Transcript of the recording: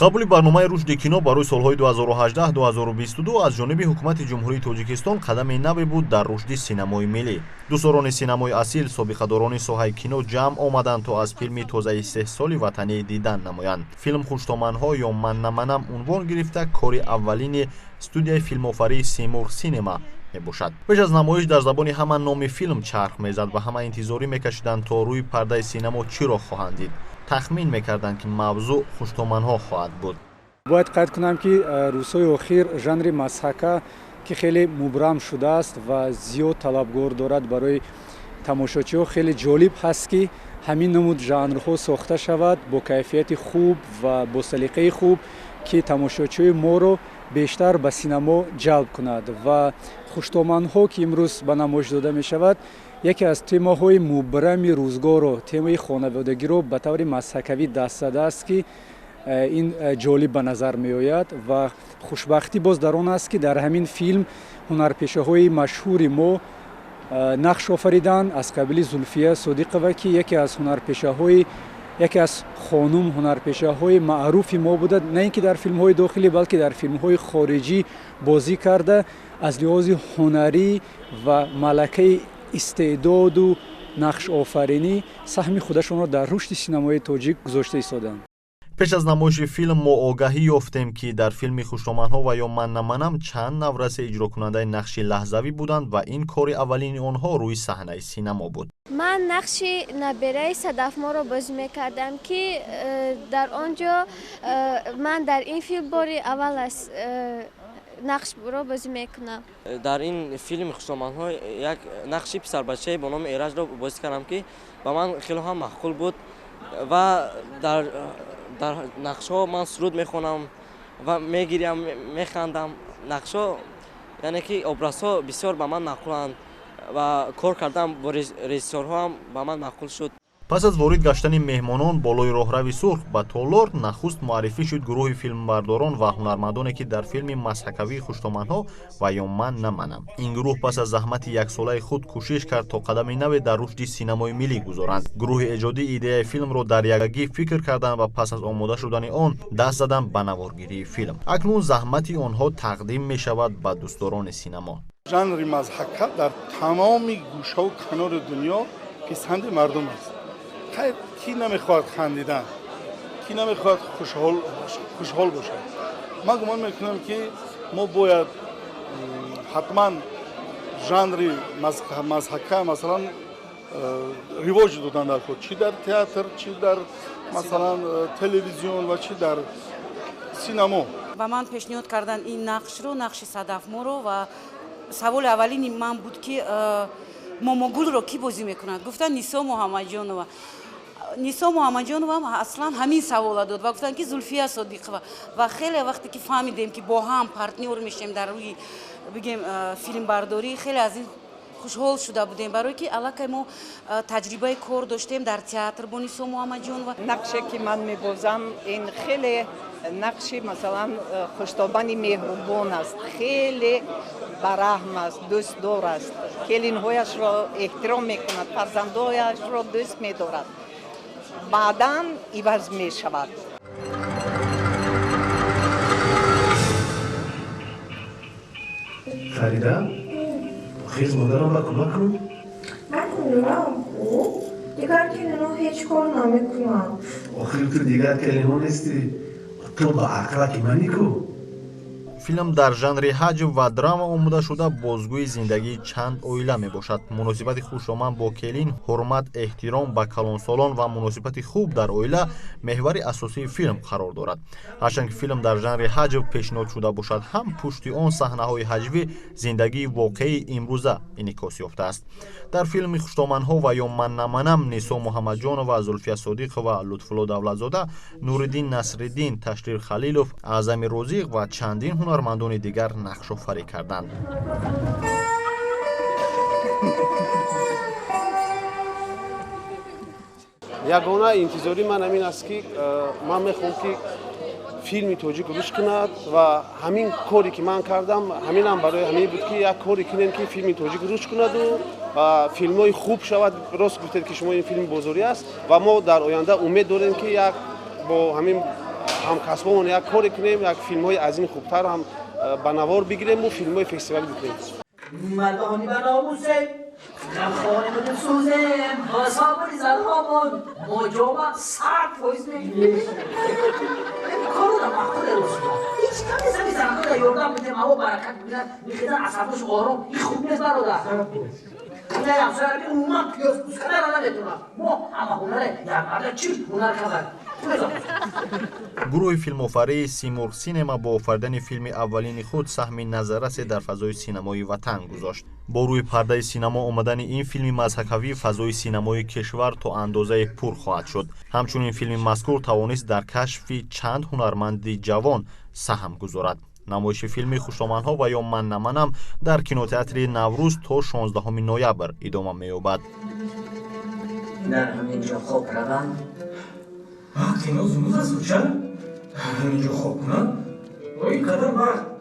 Қабули барномаи рушди кино барои солҳои 2018-2022 аз ҷониби ҳукумати Ҷумҳурии Тоҷикистон қадами наве буд дар рушди синамои миллӣ. Дӯстдорони синамои асил, собиқадорони соҳаи кино ҷамъ омаданд, то аз филми тозаи истеҳсоли ватанӣ дидан намоянд. Филм «Хуштоманҳо ё Ман наманам» унвон гирифта, кори аввалини студияи филмофарии «Симурғ Синема» мебошад. Пеш аз намоиш дар забони ҳама номи филм чарх мезад ва ҳама интизорӣ мекашиданд, то рӯи пардаи синамо чиро хоҳанд дид. Тахмин мекарданд, ки мавзӯъ хуштоманҳо хоҳад буд. Бояд қайд кунам, ки рӯзҳои охир жанри мазҳака, ки хеле мубрам шудааст ва зиёд талабгор дорад барои тамошочиҳо, хеле ҷолиб ҳаст, ки ҳамин намуд жанрҳо сохта шавад бо кайфияти хуб ва бо салиқаи хуб, ки тамошочиҳои моро бештар ба синамо ҷалб кунад. Ва «Хуштоманҳо», ки имрӯз ба намоиш дода мешавад, яке аз темаҳои мубрами рӯзгорро, темаи хонаводагиро ба таври мазҳакавӣ даст задааст, ки ин ҷолиб ба назар меояд. Ва хушбахтӣ боз дар он аст, ки дар ҳамин филм ҳунарпешаҳои машҳури мо нақш офариданд, аз қабили Зулфия Содиқова, ки яке аз ҳунарпешаҳои, яке аз хонум ҳунарпешаҳои маъруфи мо буда, на ин ки дар филмҳои дохилӣ, балки дар филмҳои хориҷӣ бозӣ карда, аз лиҳози ҳунарӣ ва малакаи истеъдоду нақшофаринӣ саҳми худашонро дар рушди синамои тоҷик гузошта истоданд. Пеш аз намоиши филм мо огаҳӣ ёфтем, ки дар филми «Хуштоманҳо ва ё Ман наманам» чанд наврасе иҷрокунандаи нақши лаҳзавӣ буданд ва ин кори аввалини онҳо рӯи саҳнаи синамо буд. Ман нақши набераи Садафморо бозӣ мекардам, ки дар он ҷо ман дар ин филм бори аввал аст нақшро бозӣ мекунам. Дар ин филми «Хуштоманҳо» як нақши писарбачае бо номи Эраҷро бозӣ кардам, ки ба ман хеле ҳам маъқул буд, ва дар нақшҳо ман суруд мехонам ва мегирям, механдам. Нақшҳо, яъне ки образҳо, бисёр ба ман маъқуланд ва кор кардан бо режиссёрҳоам ба ман маъқул шуд. Пас аз ворид гаштани меҳмонон болои роҳрави сурх ба толор, нахуст муаррифӣ шуд гурӯҳи филмбардорон ва ҳунармандоне, ки дар филми мазҳакавии «Хуштоманҳо ва ё Ман наманам». Ин гурӯҳ пас аз заҳмати яксолаи худ кӯшиш кард, то қадами наве дар рушди синамои миллӣ гузоранд. Гурӯҳи эҷодӣ идеяи филмро дар якагӣ фикр карданд ва пас аз омода шудани он даст заданд ба наворгирии филм. Акнун заҳмати онҳо тақдим мешавад ба дӯстдорони синамо. Жанри мазҳака дар тамоми гӯшаву канори дунё писанди мардум аст. Хайр, кӣ намехоҳад хандидан, кӣ намехоҳад хушҳол бошад? Ман гумон мекунам, ки мо бояд ҳатман жанри мазҳака, масалан, ривоҷ додан дар худ, чӣ дар театр, чӣ дар, масалан, телевизион ва чӣ дар синамо. Ба ман пешниҳод карданд ин нақшро, нақши Садафморо, ва саволи аввалини ман буд, ки Момогулро кӣ бозӣ мекунад? Гуфтанд, Нисо Муҳаммадҷонова. Нисо Муҳаммадҷонова аслан ҳамин савола дод ва гуфтанд, ки Зулфия Содиқова. Ва хеле вақте ки фаҳмидем, ки бо ҳам партнёр мешем дар рӯи, бигем, филмбардорӣ, хеле аз ин хушҳол шуда будем, барое ки аллакай мо таҷрибаи кор доштем дар театр бо Нисо Муҳаммадҷонова. Нақше, ки ман мебозам, ин хеле нақши, масалан, хуштобани меҳрубон аст, хеле бараҳм аст, дӯстдор аст, келинҳояшро эҳтиром мекунад, фарзандҳояшро дӯст медорад, баъдан иваз мешавад. Фарида, хез, модарам ба кӯмак кун. Накун, дорам ку, дигар келинҳо ҳеҷ кор намекунанд. Охир ту дигар келинҳо нестӣ, ту ба ақлаки манӣ ку. Филм дар жанри ҳаҷв ва драма омода шуда, бозгӯи зиндагии чанд оила мебошад. Муносибати хушоман бо келин, ҳурмат, эҳтиром ба калонсолон ва муносибати хуб дар оила меҳвари асосии филм қарор дорад. Ҳарчанд ки филм дар жанри ҳаҷв пешниҳод шуда бошад ҳам, пушти он саҳнаҳои ҳаҷвӣ зиндагии воқеии имрӯза инъикос ёфтааст. Дар филми «Хуштоманҳо ва ё Ман наманам» Нисо Муҳаммадҷонова, Зулфия Содиқова, Лутфулло Давлатзода, Нуриддин Насриддин, Ташриф Халилов, Аъзами Розиқ ва чандин ҳунармандони дигар нақшофарӣ карданд. Ягона интизории ман ҳамин аст, ки ман мехоҳам, ки филми тоҷик рушд кунад, ва ҳамин коре, ки ман кардам, ҳаминам барои ҳамин буд, ки як коре кунем, ки филми тоҷик рушд кунаду филмҳои хуб шавад. Рост гуфтед, ки шумо, ин филми бозорӣ аст, ва мо дар оянда умед дорем, ки як бо ҳамин Ҳамкасбомон як коре кунем, як филмҳои аз ин хубтар ҳам ба навор бигирему филмҳои фестивалӣ бикунем. مردانی به ناموسه غمخانه دلسوزه با صابری زنهامون ما جامعه 100% میگیریم. کارو در معقول روز هیچ کمی زنی زنها در یوردن میدیم، هوا برکت میدن، میخیزن، عصبش آرام. این خوب نیست برادر. نه، همسایه عموما پیاز پوست کردن را نمیتونم. ما همه هنره یک مرد چی هنر کردن. Гурӯҳи филмофарии «Симурғ Синема» бо офаридани филми аввалини худ саҳми назаррасе дар фазои синамои ватан гузошт. Бо рӯи пардаи синамо омадани ин филми мазҳакавӣ фазои синамои кишвар то андозае пур хоҳад шуд. Ҳамчунин филми мазкур тавонист дар кашфи чанд ҳунарманди ҷавон саҳм гузорад. Намоиши филми «Хушоманҳо ва ё ман наманам» дар кинотеатри «Наврӯз» то 16 ноябр идома меёбад. Дар ҳамин ҷо хоб раванд. Вақти нозу нуз аст, уча. Дар ҳамин ҷо хоб кунад? Ин қадар вақт.